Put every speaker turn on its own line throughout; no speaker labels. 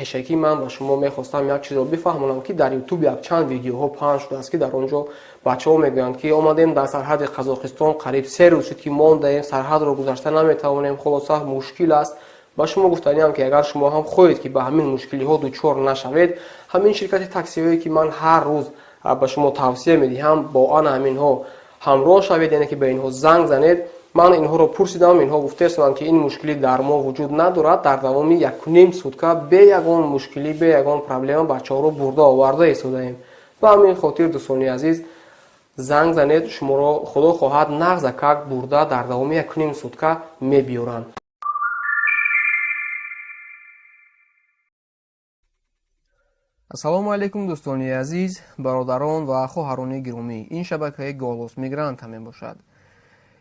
Пешакӣ ман ба шумо мехостам як чизро бифаҳмонам, ки дар Ютуб якчанд видеоҳо паҳн шудааст, ки дар он ҷо бачаҳо мегӯянд, ки омадем дар сарҳади Қазоқистон, қариб 3 рӯз шуд, ки мондаем, сарҳадро гузашта наметавонем, хулоса мушкил аст. Ба шумо гуфтаниам, ки агар шумо ҳам хоҳед, ки ба ҳамин мушкилиҳо дучор нашавед, ҳамин ширкати таксиҳое, ки ман ҳар рӯз ба шумо тавсия медиҳам, бо ана ҳаминҳо ҳамроҳ шавед, яъне ки ба инҳо занг занед. Ман инҳоро пурсидам, инҳо гуфтаистанд, ки ин мушкилӣ дар мо вуҷуд надорад. Дар давоми 1,5 сутка бе ягон мушкилӣ, бе ягон проблема бачаҳоро бурда оварда истодаем. Ба ҳамин хотир, дӯстони азиз, занг занед, шуморо худо хоҳад нағзакак бурда дар давоми 1,5 сутка мебиёранд. Ассалому алайкум, дӯстони азиз, бародарон ва хоҳарони гиромӣ. Ин шабакаи Голос Мигранта мебошад.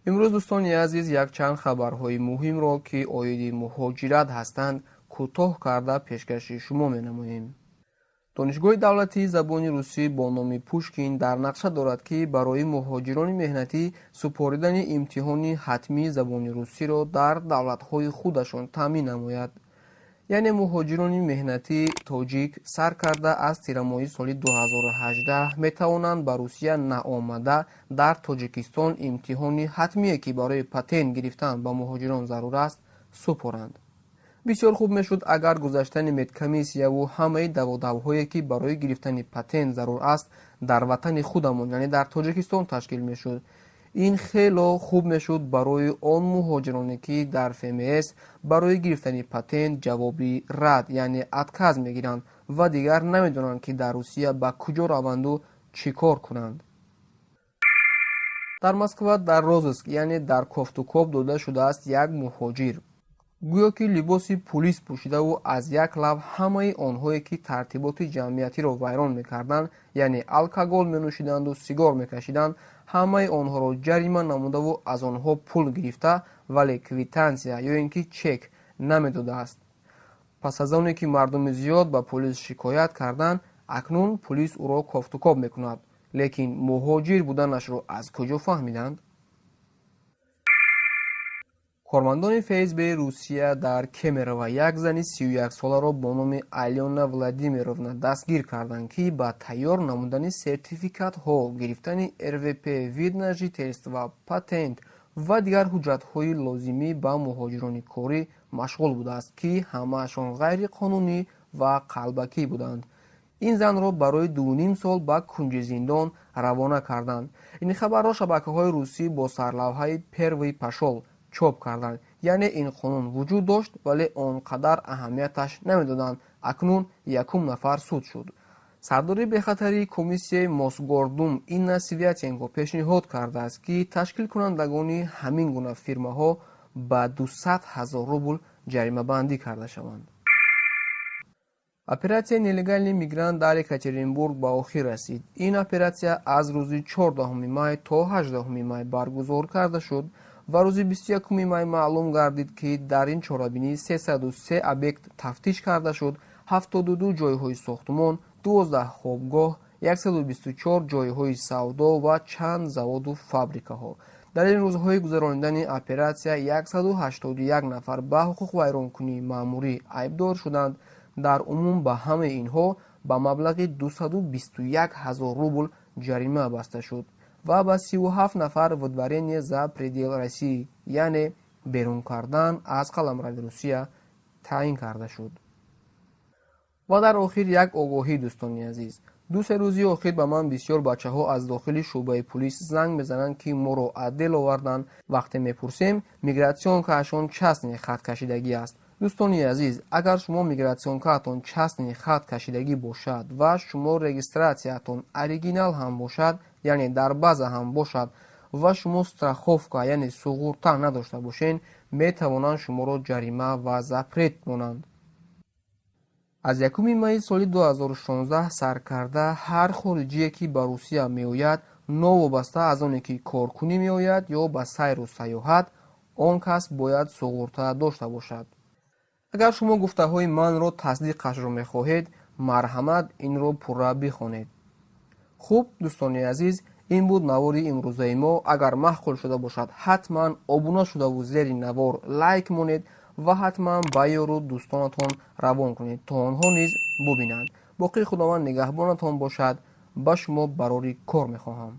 Имрӯз, дӯстони азиз, якчанд хабарҳои муҳимро, ки оиди муҳоҷират ҳастанд, кӯтоҳ карда пешкаши шумо менамоем. Донишгоҳи давлатии забони русӣ бо номи Пушкин дар нақша дорад, ки барои муҳоҷирони меҳнатӣ супоридани имтиҳони ҳатмии забони русиро дар давлатҳои худашон таъмин намояд. Яъне муҳоҷирони меҳнатии тоҷик сар карда аз тирамоҳи соли 2018 метавонанд ба Русия наомада дар Тоҷикистон имтиҳони ҳатмие, ки барои патент гирифтан ба муҳоҷирон зарур аст, супоранд. Бисёр хуб мешуд, агар гузаштани медкомиссияву ҳамаи даводавҳое, ки барои гирифтани патент зарур аст, дар ватани худамон, яъне дар Тоҷикистон ташкил мешуд. Ин хело хуб мешуд барои он муҳоҷироне, ки дар ФМС барои гирифтани патент ҷавоби рад, яъне отказ мегиранд ва дигар намедонанд, ки дар Русия ба куҷо раванду чӣ кор кунанд. Дар Москва дар розыск, яъне дар кофтукоб дода шудааст як муҳоҷир. Гӯё ки либоси пулис пӯшидаву аз як лав ҳамаи онҳое, ки тартиботи ҷамъиятиро вайрон мекарданд, яъне алкогол менӯшиданду сигор мекашиданд, ҳамаи онҳоро ҷарима намудаву аз онҳо пул гирифта, вале квитансия ё ин ки чек намедодааст. Пас аз оне ки мардуми зиёд ба полис шикоят карданд, акнун полис ӯро кофтукоб мекунад. Лекин муҳоҷир буданашро аз куҷо фаҳмиданд? Кормандони ФСБ Русия дар Кемерово як зани 31-соларо бо номи Алёна Владимировна дастгир карданд, ки ба тайёр намудани сертификатҳо, гирифтани РВП, вид на жительство, патент ва дигар ҳуҷҷатҳои лозимӣ ба муҳоҷирони корӣ машғул будааст, ки ҳамаашон ғайриқонунӣ ва қалбакӣ буданд. Ин занро барои 2,5 сол ба кунҷи зиндон равона карданд. Ин хабарро шабакаҳои русӣ бо сарлавҳаи «Первый пошёл» чоп карданд. Яъне ин қонун вуҷуд дошт, вале он қадар аҳамияташ намедоданд. Акнун якум нафар суд шуд. Сардори бехатарии комиссияи Мосгордум Инна Святенко пешниҳод кардааст, ки ташкилкунандагони ҳамин гуна фирмаҳо ба 200 ҳазор рубл ҷаримабандӣ карда шаванд. Оператсияи «Нелегальный мигрант» дар Екатеринбург ба охир расид. Ин оператсия аз рӯзи 14 май то 18 май баргузор карда шуд ва рӯзи 21 май маълум гардид, ки дар ин чорабинӣ 303 объект тафтиш карда шуд: 72 ҷойҳои сохтумон, 12 хобгоҳ, 124 ҷойҳои савдо ва чанд заводу фабрикаҳо. Дар ин рӯзҳои гузаронидани оператсия 181 нафар ба ҳуқуқвайронкунии маъмурӣ айбдор шуданд. Дар умум ба ҳамаи инҳо ба маблағи 221 ҳазор рубл ҷарима баста шуд ва ба 37 нафар выдворение за предел России, яъне берун кардан аз қаламрави Русия таъин карда шуд. Ва дар охир як огоҳӣ, дӯстони азиз. 2-се рӯзи охир ба ман бисёр бачаҳо аз дохили шӯъбаи пулис занг мезананд, ки моро отдел оварданд. Вақте мепурсем, миграционкаашон частный хат кашидагӣ аст. Дӯстони азиз, агар шумо миграционкаатон частный хат кашидагӣ бошад ва шумо регистратсияатон оригинал ҳам бошад, яъне дар база ҳам бошад, ва шумо страховка, яъне суғурта надошта бошед, метавонанд шуморо ҷарима ва запрет монанд. Аз 1 майи соли 2016 сар карда ҳар хориҷие, ки ба Русия меояд, новобаста аз оне ки коркунӣ меояд ё ба сайру сайёҳат, он кас бояд суғурта дошта бошад. Агар шумо гуфтаҳои манро тасдиқашро мехоҳед, марҳамат, инро пурра бихонед. Хуб, дӯстони азиз, ин буд навори имрӯзаи мо. Агар маъқул шуда бошад, ҳатман обуна шудаву зери навор лайк монед. ва ҳатман ба ёру дӯстонатон равон кунед, то онҳо низ бубинанд. Боқӣ Худованд нигаҳбонатон бошад. Ба шумо барори кор мехоҳам.